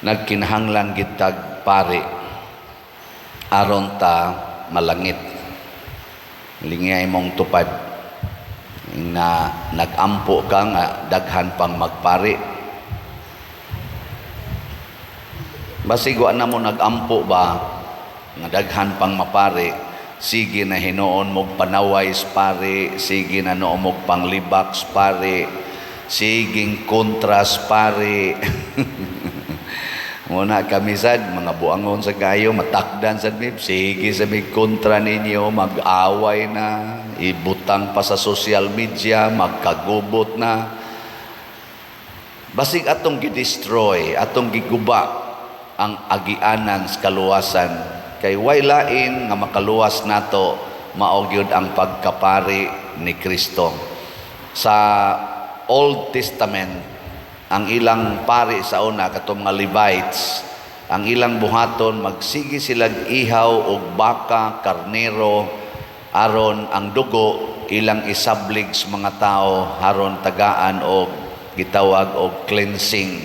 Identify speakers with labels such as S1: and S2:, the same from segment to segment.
S1: Nagkinahanglan gyud tag pari aron ta malangit. Lingi imong tupad na nagampo ka nga daghan pang magpari. Basig wa na mo nagampo ba nga daghan pang mapari, sige na hinuon mog panaway sa pari, sige na noon mog panglibak sa pari, siging kontra sa pari. Muna kami sad, mga buangon sa kayo, matakdan sad mi, sige sa mig kontra ninyo, mag-away na, ibutang pa sa social media, magkagubot na. Basig atong gi-destroy, atong giguba ang agianan sa kaluwasan. Kay way lain nga makaluwas nato, mao gyud ang pagkapari ni Kristo. Sa Old Testament, ang ilang pari sa una, katong mga Levites, ang ilang buhaton, magsige silag ihaw og baka, karnero, aron ang dugo ilang isablig sa mga tao aron tagaan og gitawag og cleansing,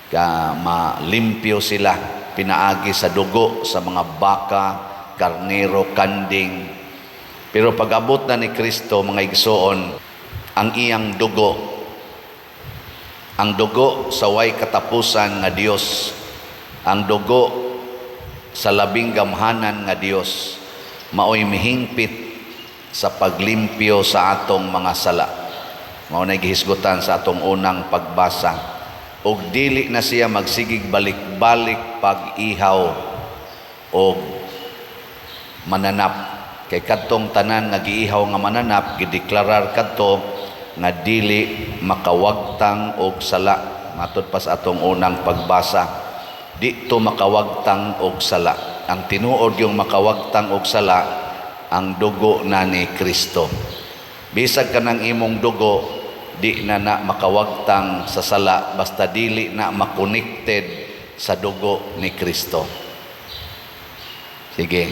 S1: ka malimpyo sila pinaagi sa dugo sa mga baka, karnero, kanding. Pero pag-abot na ni Kristo, mga igsoon, ang iyang dugo, ang dugo sa way katapusan nga Dios, ang dugo sa labing gamhanan nga Dios, maoy mihingpit sa paglimpyo sa atong mga sala. Mao na gihisgutan sa atong unang pagbasa. Og dili na siya magsigig balik-balik pag-ihaw og mananap. Kay kadtong tanan nga giihaw nga mananap, gideklarar kadto nga dili makawagtang og sala. Matod pa sa atong unang pagbasa, di to makawagtang og sala. Ang tinuod yung makawagtang og sala, ang dugo na ni Kristo. Bisag kanang imong dugo, di na na makawagtang sa sala basta dili na makonected sa dugo ni Kristo. Sige,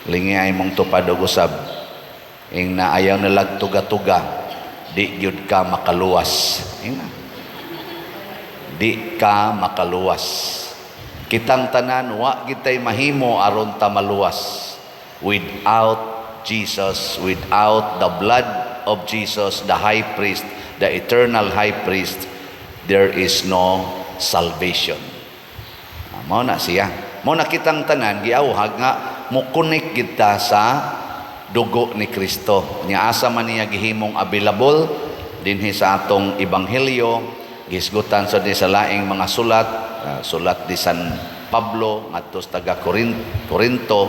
S1: lingi ay mong tupad og usab. Ing na ayaw nalag tuga-tuga, di gyud ka makaluwas. Ing na. Di ka makaluwas. Kitang tanan wa gitay mahimo aron ta maluwas. Without Jesus, without the blood of Jesus, the high priest, the eternal high priest, there is no salvation. Mao na siya. Mao na kitang tanan giawhag nga mo-connect kita sa dugo ni Kristo. Nya asa man niya gihimong available dinhi sa atong ebanghelyo, gisgutan sa di sa laing mga sulat, sulat di San Pablo ngadto sa taga Corinto,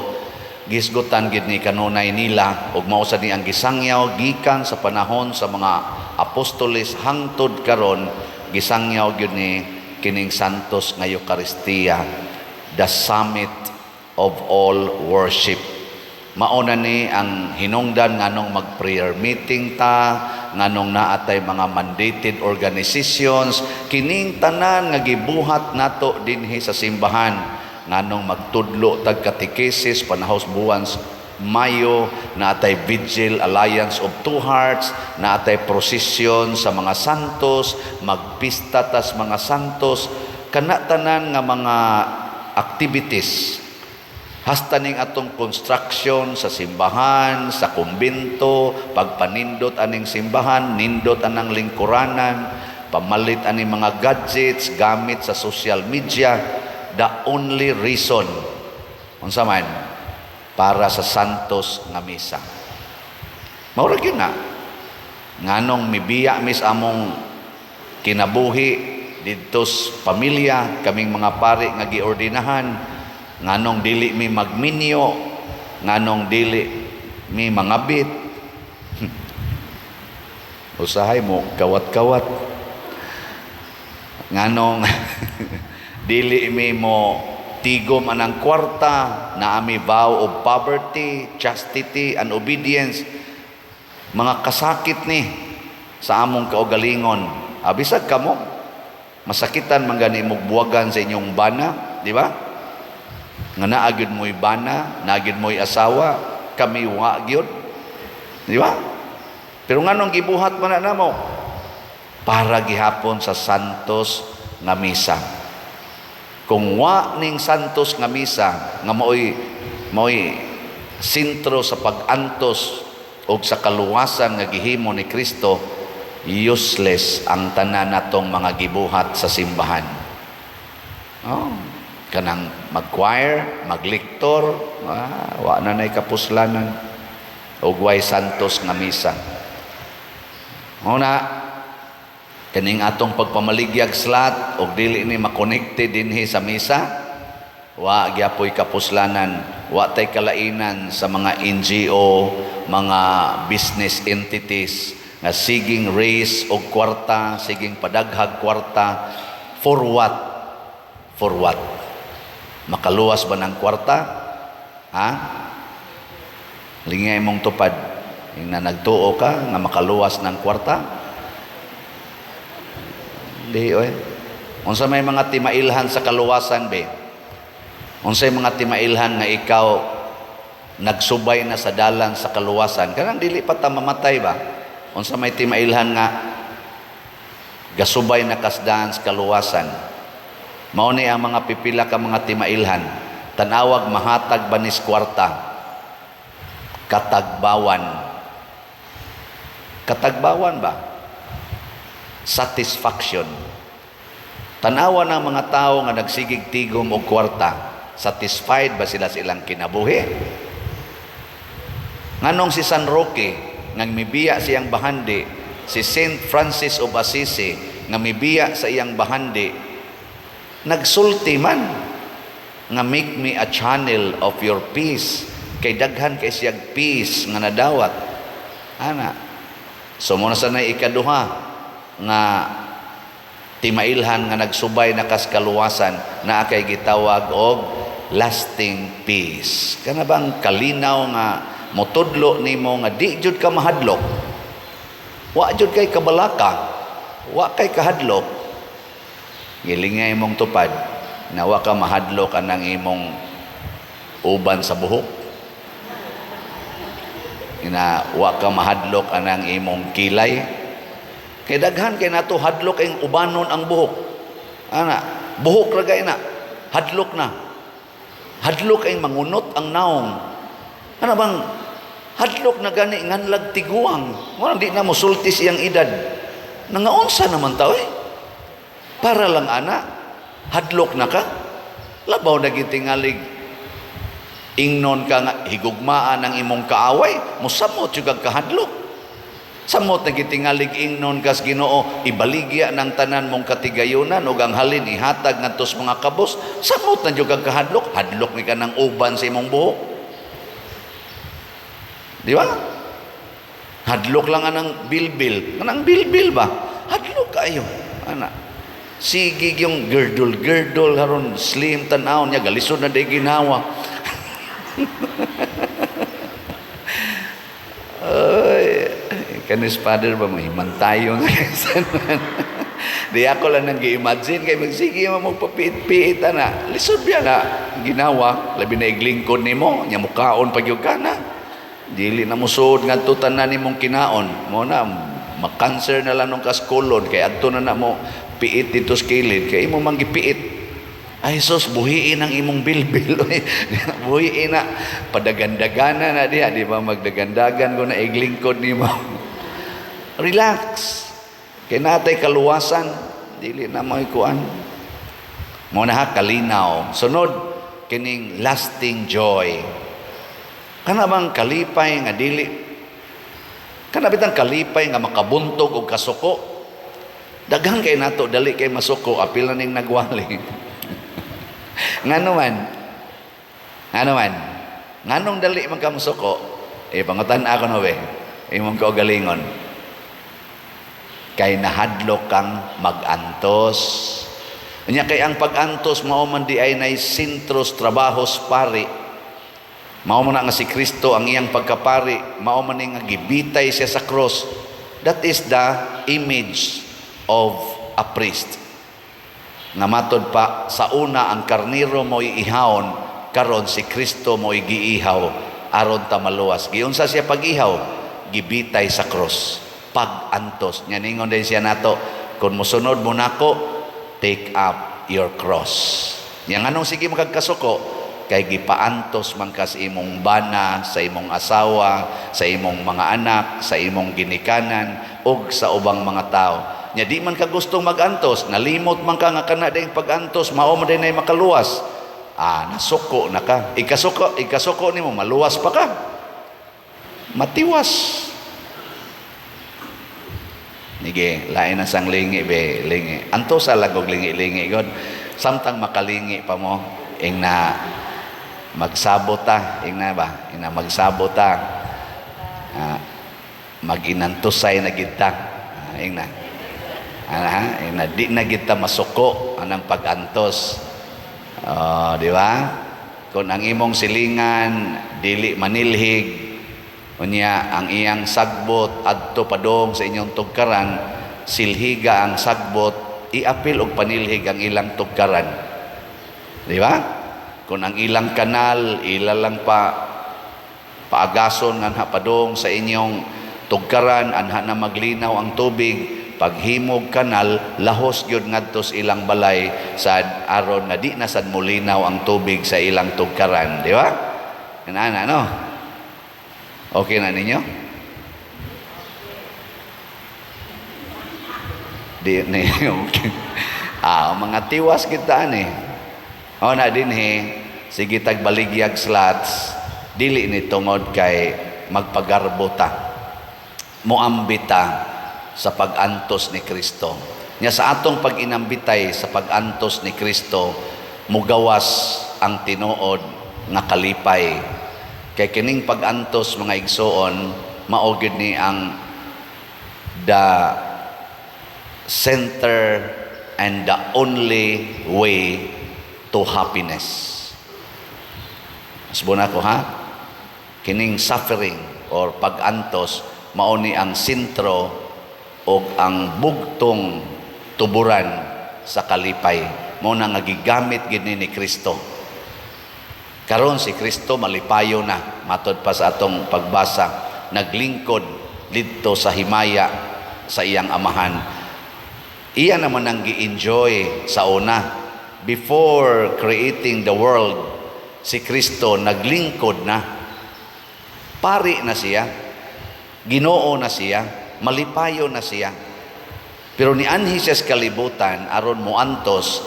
S1: gisgutan gid ni kanunay nila ug mao sad ni ang gisangyaw gikan sa panahon sa mga apostoles hangtod karon, gisangyaw gyud ni kining Santos nga Eukaristiya, the summit of all worship. Mao na ni ang hinungdan nganong mag-prayer meeting ta, nganong naatay mga mandated organizations, kining tanan nga gibuhat nato dinhi sa simbahan, nganong magtudlo tag katekesis panahos buwan Mayo, naatay Vigil Alliance of Two Hearts, naatay prosesyon sa mga santos, magpista tas mga santos, kana tanan nga mga activities, hasta ning atong construction sa simbahan, sa kumbento, pagpanindot aning simbahan, nindot anang lingkuranan, pamalit aning mga gadgets, gamit sa social media, the only reason, unsa man, para sa santos nga misa. Mao ra gyud na. Nganong mibiya mis among kinabuhi didto sa pamilya, kaming mga pari nga giordinahan, nganong dili mi magminyo, nganong dili mi mangabit. Usahay mo kawat-kawat. Nganong dili mi mo tigom anang kwarta, na ami vow of poverty, chastity, and obedience. Mga kasakit ni sa among kaugalingon. Abisag kamo, masakitan man gani mo buwagan sa inyong bana, di ba? Nga naa gyud mo'y bana, naa gyud mo'y asawa, kami wa gyud. Di ba? Pero nganong gibuhat man na namo? Para gihapon sa santos nga misa. Kung wa ning santos nga misa nga maoy sentro sa pag-antos o sa kaluwasan nga gihimo ni Kristo, useless ang tanan natong mga gibuhat sa simbahan. Oh, kanang mag-choir, magliktor, wa na nay kapuslanan og way santos nga misa. Una, kaning atong pagpamaligyag slot og dili ni makonekte dinhi sa misa, wa gyapoy kapuslanan, wa tay kalainan sa mga NGO, mga business entities nga siging raise og kwarta, siging padaghag kwarta. For what? For what? Makaluwas ba ng kwarta? Ha? Lingay mong tupad. Yung na nagtuo ka nga makaluwas ng kwarta? Di, oy. Unsa may mga timailhan sa kaluwasan, be? Unsay mga timailhan nga ikaw nagsubay na sa dalan sa kaluwasan? Kanang dili pa ta mamatay ba? Unsa may timailhan nga gasubay na kasdaan sa kaluwasan? Mao ni ang mga pipila ka mga timailhan. Tanawag, mahatag ba nis kwarta? Katagbawan. Katagbawan ba? Satisfaction. Tanawa ng mga tao nga nagsigig tigom og kwarta, satisfied ba sila sa ilang kinabuhi? Nganong si San Roque nga mibiya siyang bahandi, si Saint Francis of Assisi nga mibiya sa iyang bahandi, nagsulti man nga "Make me a channel of your peace," kay daghan kay siyag peace nga nadawat ana. So mao na sa nay ikaduha nga timailhan nga nagsubay na kas kaluwasan na kay gitawag og lasting peace. Kana bang kalinaw nga motudlo nimo nga di jud ka mahadlok, wa jud kay kabalaka, wa kay kahadlok. Gilingay mong tupad na wa ka mahadlok anang imong uban sa buhok, ina wa ka mahadlok anang imong kilay, kay daghan kay nato hadlok ang ubanon ang buhok ana. Buhok ra gay na, hadlok na, hadlok ay mangunot ang naong ana bang hadlok na gani nganlag tiguang. Wala, di na mosulti siyang edad. Nangaunsa naman tao eh, para lang ana hadlok na ka. Labaw na gitingalig ingnon ka nga higugmaan ang imong kaaway, mosamot jud kag kahadlok. Samot na gitingalig ingnon kas Ginoo, ibaligya ng tanan mong katigayunan ug ang halin ihatag ngadto sa mga kabos, samot na jud kag kahadlok. Hadlok ni ka ng uban sa imong buhok, di ba? Hadlok lang anang bilbil, anang bilbil ba, hadlok kayo ana. Sige, yung girdle girdle haron slim tan-aw niya, galisod na day ginawa. Ay, kanis father ba, mahimantayon. Di ako lang nang gi-imagine kay magsige mo magpapiit-piit ana. Lisod biya na ginawa, labi na iglingkod nimo, nya mukaon pag ka na. Dili na musuod ngadto tanan nimong kinaon. Mo na makanser na lang nung kaskulon kay adto na na mo piit dito sa kilid kay imo man gipiit. Ay sus, buhiin ang imong bilbil. Buhiin na. Padagandagana na diha. Di ba magdagandagan ko na iglingkod nimo? Relax. Kay natay kaluwasan. Dili na mo ikuan. Mo na ha, kalinaw. Sunod, kining lasting joy. Kana bang kalipay nga dili, kana bitang kalipay nga makabuntog og kasuko? Daghan kay nato dali kay masuko, apil na ning nagwali. Ngano man? Ngano man? Nganong dali man ka mosuko? Eh, pangutan ako no be. Imong kaugalingon. Kay nahadlok kang magantos. Unya kay ang pag-antos mao man di ay nay sentros trabahos pari. Mao man na nga si Kristo ang iyang pagkapari, mao man ni nga gibitay siya sa cross. That is the image of a priest. Nga matod pa sa una ang karniro mo iihawon, karon si Kristo mo giihaw aron ta maluwas. Giunsa siya pag-ihaw? Gibitay sa cross. Pag-antos. Nya ningon din siya nato, "Kung mosunod mo nako, take up your cross." Nya nganong sige man kag kasuko? Kay gipaantos man ka sa imong bana, sa imong asawa, sa imong mga anak, sa imong ginikanan ug sa ubang mga tao. Nya di man ka gustong magantos, nalimot man ka nga kana ding pag-antos mao man din ay makaluwas. Ah, nasuko na ka. Ikasuko, ikasuko nimo, maluwas pa ka? Matiwas. Nige, lain na sang lingi be, lingi. Antosa lang og lingi-lingi god. Samtang makalingi pa mo, ing na magsabot ta, ing na ba? Ing na magsabot ta. Ah, maginantusay na gid ta. Ah, ing na. Ah, ing na di na gid ta masuko anang pag-antos. Oh, di ba? Kung ang imong silingan dili manilhig, unya ang iyang sagbot adto padong sa inyong tugkaran, silhiga ang sagbot, iapil og panilhig ang ilang tugkaran. Di ba? Kung ang ilang kanal ila lang pa paagason nganha padong sa inyong tugkaran, anha na maglinaw ang tubig, paghimog kanal lahos gyud ngadto sa ilang balay sad aron nga di na sad molinaw ang tubig sa ilang tugkaran, di ba? Ana no? Okay na ninyo? Di ni okay. Ah, mga tiwas kita ani. O na dinhi sige tag baligyag slots, dili ni tungod kay magpagarbo ta. Moambita sa pag-antos ni Kristo. Nya sa atong pag-inambitay sa pag-antos ni Kristo, mugawas ang tinuod nga kalipay. Kay kining pag-antos, mga igsoon, mao gyud ni ang the center and the only way to happiness. Asbon ako ha? Kining suffering or pag-antos mao ni ang sentro og ang bugtong tuburan sa kalipay. Mao na nga gigamit gid ni Kristo. Karon si Kristo malipayo na, matod pa sa atong pagbasa, naglingkod didto sa himaya sa iyang amahan. Iya naman ang gi-enjoy sa una. Before creating the world, si Kristo naglingkod na. Pari na siya. Ginoo na siya. Malipayo na siya. Pero nianhi siya sa kalibutan aron moantos,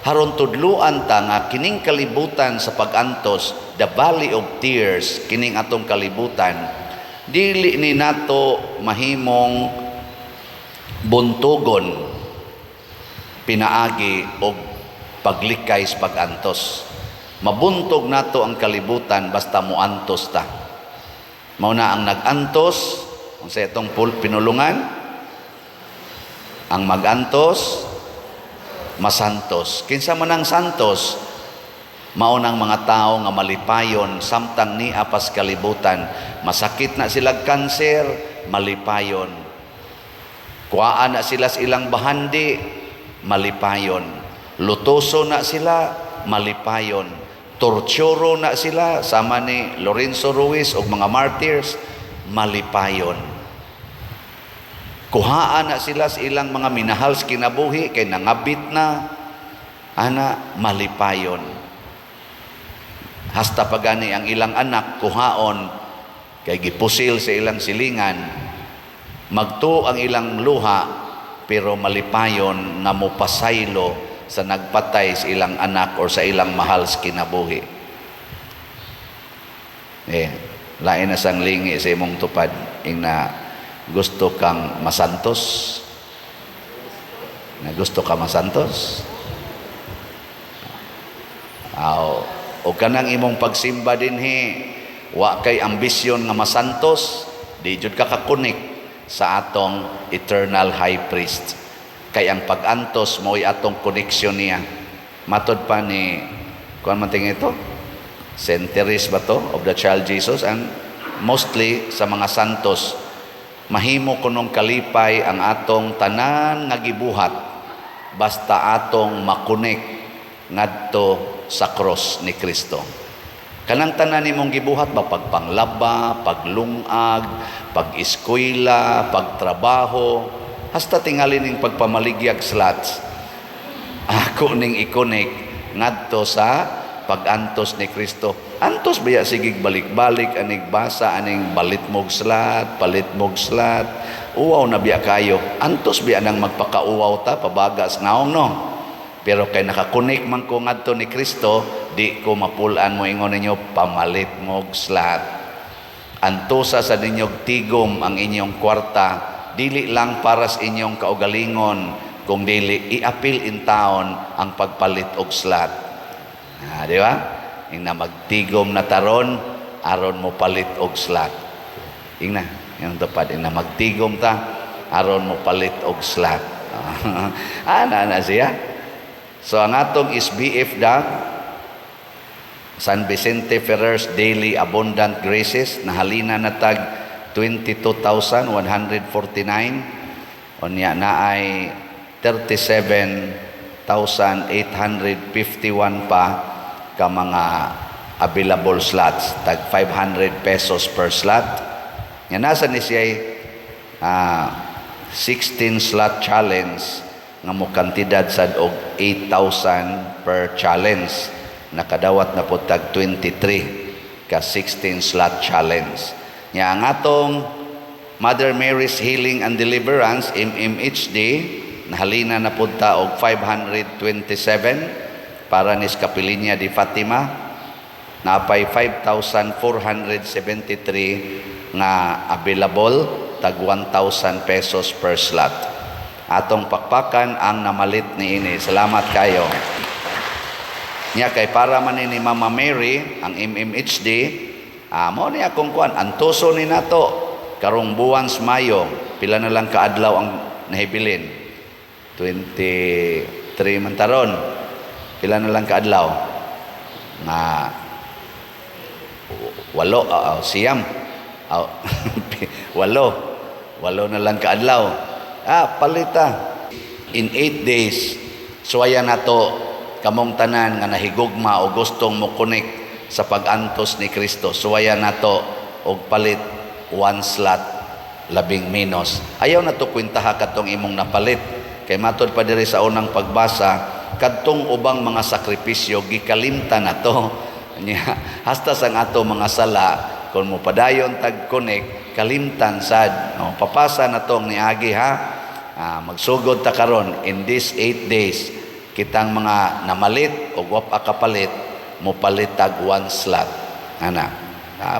S1: aron tudluan ta nga kining kalibutan sa pag-antos, the valley of tears, kining atong kalibutan, dili ni nato mahimong buntugon pinaagi og paglikay sa pag-antos. Mabuntog nato ang kalibutan basta moantos ta. Mao na ang nag-antos unsa itong pinulungan, ang mag-antos masantos. Kinsa man ang santos, mao nang mga tao nga malipayon samtang nia pas kalibutan. Masakit na sila kanser, malipayon. Kuhaan na sila sa ilang bahandi, malipayon. Lutoso na sila, malipayon. Torturo na sila, sama ni Lorenzo Ruiz o mga martyrs, malipayon. Kuhaan na sila sa ilang mga minahal sa kinabuhi, kay nangabit na, ana, malipayon. Hasta pagani ang ilang anak, kuhaon, kay gipusil sa ilang silingan, magtuo ang ilang luha, pero malipayon nga mopasaylo sa nagpatay sa ilang anak or sa ilang mahal sa kinabuhi. Lain na sang lingi sa imong tupad, ing na gusto kang masantos. Na gusto ka masantos? Aw, o kanang imong pagsimba dinhi, wa kay ambisyon nga masantos, di jud ka kakunik sa atong eternal high priest. Kay ang pag-antos mo'y atong koneksyon niya. Matod pa ni, kuan man tingin ito? Centuries ba to of the Child Jesus? And mostly sa mga santos, mahimo kunong kalipay ang atong tanan nga gibuhat basta atong makonek ngadto sa cross ni Kristo. Kanang tanan nimong gibuhat ba, pagpanglaba, paglungag, pag-eskwela, pagtrabaho, hasta tingali ning pagpamaligyag slots, ako ning ikonek ngadto sa pag-antos ni Kristo. Antos baya sigig balik-balik aning basa, aning balit mog slot, palit mog slot. Uwaw na biya kayo. Antos biya nang magpakauwaw ta pabagas naong, no. Pero kay naka-connect man ko ngadto ni Kristo, di ko mapulan mo ingon ninyo pamalit mog slot. Antosa sa ninyog tigom ang inyong kwarta, dili lang para sa inyong kaugalingon, kung dili iapil in taon ang pagpalit og slot. Ah, di ba? Ingna magtigom na taron aron mo palit og slot. Ingna, yung tupad, ingna magtigom ta aron mo palit og slot. Ana na siya. So ang atong SBF da San Vicente Ferrer's Daily Abundant Graces, nahalina na tag 22,149. Unya na ay 37,851 pa ka mga available slots, tag 500 pesos per slot. Nga nasa ni siya 16 slot challenge nga mo kantidad sad og 8,000 per challenge. Nakadawat na po tag 23 ka 16 slot challenge. Nya ang atong Mother Mary's Healing and Deliverance, MMHD, nahalina na po ta og 527 para ni Kapilinya di Fatima. Napay 5,473 nga available, tag 1,000 pesos per slot. Atong pakpakan ang namalit ni ini. Salamat kayo. Nya kay para man ni Mama Mary ang MMHD, mo ni akong kuan, antoso ni nato karong buwan sa Mayo. Pila na lang kaadlaw ang nahibilin? 23 man taron. Pila na lang kaadlaw? Nga walo, 9, 8, 8 na lang kaadlaw. Palita in 8 days. Suwaya nato kamong tanan nga nahigugma o gustong mo connect sa pag-antos ni Kristo. Suwaya nato og palit one slot, labing menos. Ayaw na to kwentaha katong imong napalit, kay matod pa diri sa unang pagbasa, kadtong ubang mga sakripisyo gikalimtan na to. Nya hasta sa ato mga sala, kung mo padayon tag connect, kalimtan sad, no? Papasa na tong niagi, ha. Magsugod ta karon in this 8 days. Kitang mga namalit o wa pa kapalit, mo palit tag one slot ana.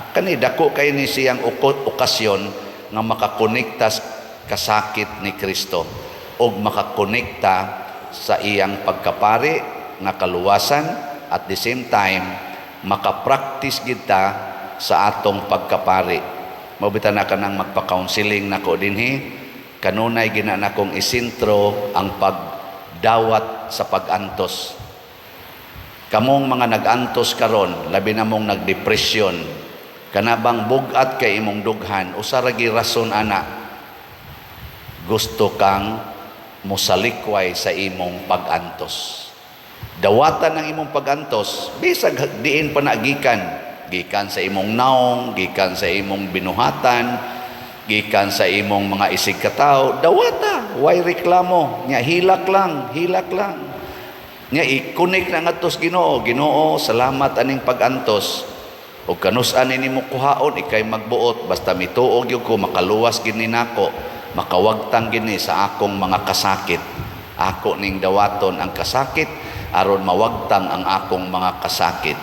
S1: Kani dako kay ni siyang okasyon nga makakonekta sa kasakit ni Kristo ug makakonekta sa iyang pagkapari nga kaluwasan. At the same time, makapractice kita sa atong pagkapari. Mao bitaw na kanang magpa-counseling nako dinhi, kanunay gina nakong isentro ang pagdawat sa pag-antos. Kamong mga nag-antos karon, labi na mong nagdepresyon, kana bang bugat kay imong dughan, usa ra gyud rason ana: gusto kang mosalikway sa imong pag-antos. Dawatan ang imong pag-antos, bisag diin pa na gikan, gikan sa imong naong, gikan sa imong binuhatan, gikan sa imong mga isig katawo, dawata, way reklamo, nya hilak lang, hilak lang. Nya i-connect na ngadto sa Ginoo. "Ginoo, salamat aning pag-antos. O kanus-an nimo kuhaon, ikay magbuot, basta mituo gyud ko makaluwas gid ni nako, makawagtang gini sa akong mga kasakit. Ako ning dawaton ang kasakit aron mawagtang ang akong mga kasakit."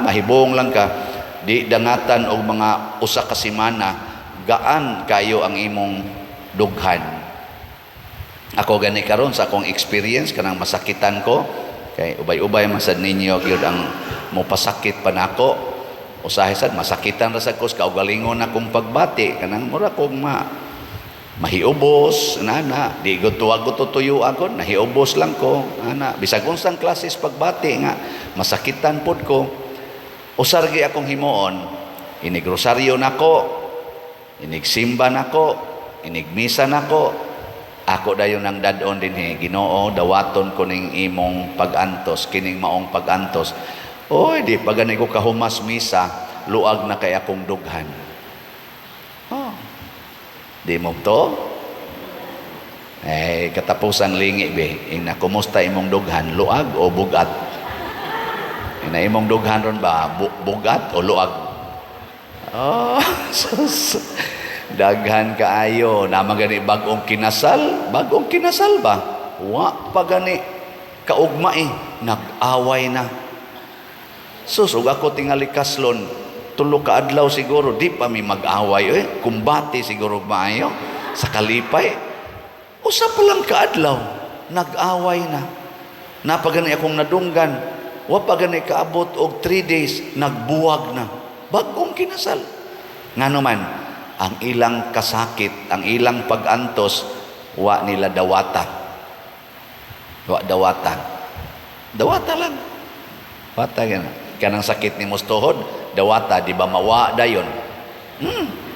S1: Mahibong lang ka. Di dangatan og mga usa ka semana, gaan kayo ang imong dughan. Ako gani karon sa akong experience, kanang masakitan ko, kay ubay-ubay man sad ninyo gyud ang mopasakit pa nako. Usahay sad masakitan ra sad ko sa kaugalingon akong pagbati, kanang mura kong mahiubos nana, di gud tuwag ko tutuyo ako, nahiubos lang ko ana. Bisag unsang klases pagbati nga masakitan pod ko, usar gi akong himuon: inig rosaryo nako, inig simba nako, inig misa nako, ako dayon ang dad-on dinhi, "Ginoo, dawaton ko ning imong pag-antos, kining maong pag-antos." Oy, di pa gani ko kahumas misa, luag na kay akong dughan. Oh. Di mo to? Eh, katapusan lingi be, ina, kumusta imong dughan, luag o bugat? Na imong dughan ron ba, bugat o luag? Oh, sus. Daghan kaayo. Naman gani bagong kinasal, bagong kinasal ba? Wa pa gani kaugma eh, nag-away na. Sus, ug ako tingali kaslon, 3 ka adlaw siguro, di pa mi mag-away eh. Kumbate siguro maayo sa kalipay. Usa pa lang kaadlaw, nag-away na. Napagani akong nadunggan, wa pa gani kaabot og 3 days, nagbuwag na. Bagong kinasal. Ngano man, ang ilang kasakit, ang ilang pag-antos, wa nila dawata. Wa dawata. Dawata lang. Dawata gana. Kanang sakit ni tuhod, dawata, di ba mawa dayon?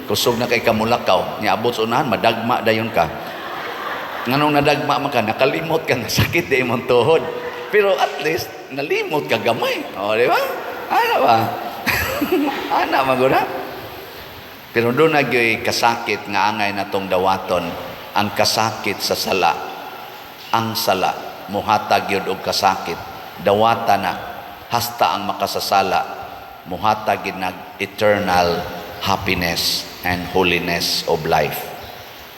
S1: Kusog na kay kamulakaw, niabot sa unahan, madagma dayon ka. Nganong nadagma man ka, nakalimot ka nga sakit di imong tuhod. Pero at least, nalimot ka gamay. O, di ba? Ano ba? Ana, maguna? Pero doon na gyoy kasakit nga angay na tong dawaton, ang kasakit sa sala. Ang sala, muhatag yun og kasakit. Dawata na, hasta ang makasasala, muhatag yun nag eternal happiness and holiness of life.